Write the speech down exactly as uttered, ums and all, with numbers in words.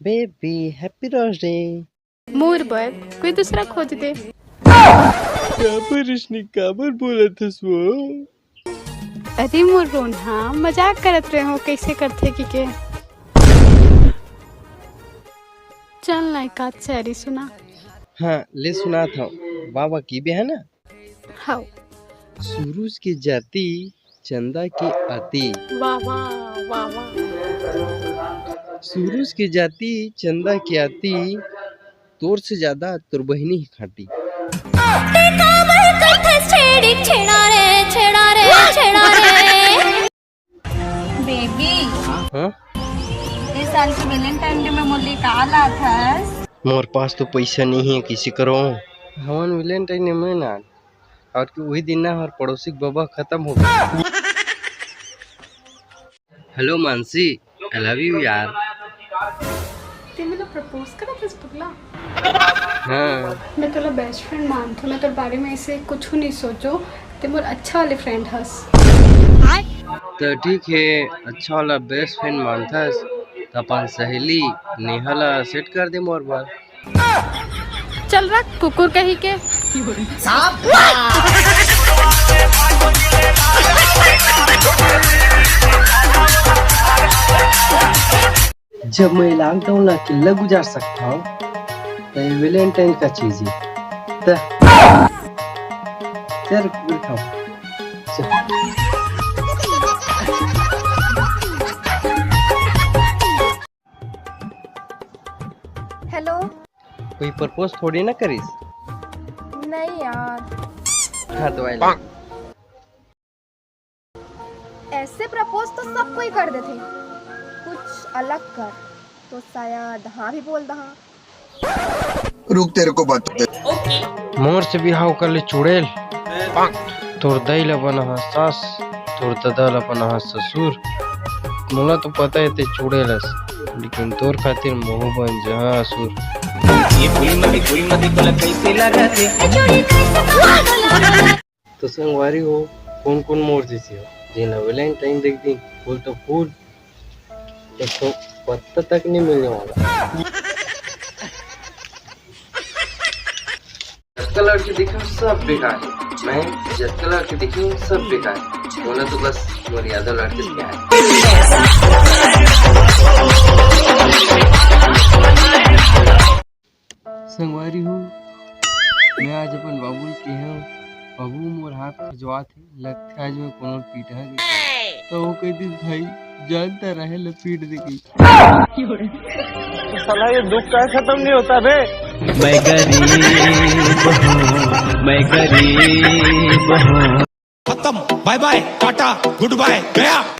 Baby, happy Rose Day। मोर बर कोई दूसरा खोज दे। काबर रोशनी, काबर बोलत हस वो? अरे मोर रोनहा, मजाक करत रहे हो, कैसे करथे कि के। चल ना, एक आध शायरी सुना। हाँ, ले सुनात हव। वाह वाह, की बे है ना। हव। सूरज के जाति चंदा के आती। वाह वाह वाह वाह। सूरज के जाति चंदा के आती, तोर से ज्यादा तोर बहिनी ही खाटी। काबर करथस छेड़ी, छेड़ा रे, छेड़ा रे, छेड़ा रे। बेबी, हाँ? इस साल के वैलेंटाइन डे में मोर लिए का लाथस? मोर पास तो पैसा नहीं है, किसी करो। हमन वैलेंटाइन डे में ना, और कि वही दिन ना हर पड़ोसी के बबा खत्म हो गया। Hello Mansi, I love you यार। ते मोला प्रपोज करत हस पगला? हाँ। मैं तोला बेस्ट फ्रेंड मानथो, मैं तोर बारे में ऐसे कुछ नहीं सोचो। ते मोर अच्छा वाले फ्रेंड हस। तो ठीक है, अच्छा वाला बेस्ट फ्रेंड मानथस, तो अपन सहेली नेहा ला सेट कर दे मोर बर। चल रख कुकुर कहीं के। जब मैं लॉकडाउन ला अकेल्ला गुजार सकता हूँ, तो ये वैलेंटाइन का चीज है। त-, चल, बैठाओ। चल। हेलो। कोई प्रपोज थोड़ी ना करिस। नहीं यार, हाँ तो आई लव। ऐसे प्रपोज तो सब कोई कर देथे, कुछ अलग कर तो शायद हाँ भी बोल दहा। रुक, तेरे को बता। मोर से बिहाव कर ले चुड़ैल। तोर दाई ला बना हा सास, तोर ददा ला बना हा ससुर। मोला तो पता है ते चुड़ैल हस, लेकिन तोर खातिर महू बन जहा असुर। ये फूल मती फूल मती तोला कैसे लागत हे? तो संगवारी हो, कौन कौन मोर जैसे हो, जेला वैलेंटाइन देख दी, फूल तो फूल, एक तो पत्ता तक नहीं मिलने वाला। जतका लड़की देखी हूँ, सब बेकार है। मैं जतका लड़की देखी हूँ, सब बेकार है। बोला तो बस मोर यादव लड़की से प्यार है। संगवारी हो, मैं आज अपन बाबू ल केहेंव, "बाबू, मोर हाथ खजवात हे, लगथे आज मैं कोनो ल पीटहा गे।" तो वो कह दिस, "भाई, जानता रहे ल पीट दे कही।" साला, ये दुख का खत्म नहीं होता बे। मैं गरीब हूँ, मैं गरीब हूँ। खत्म, बाय बाय, टाटा, गुड बाय, गया।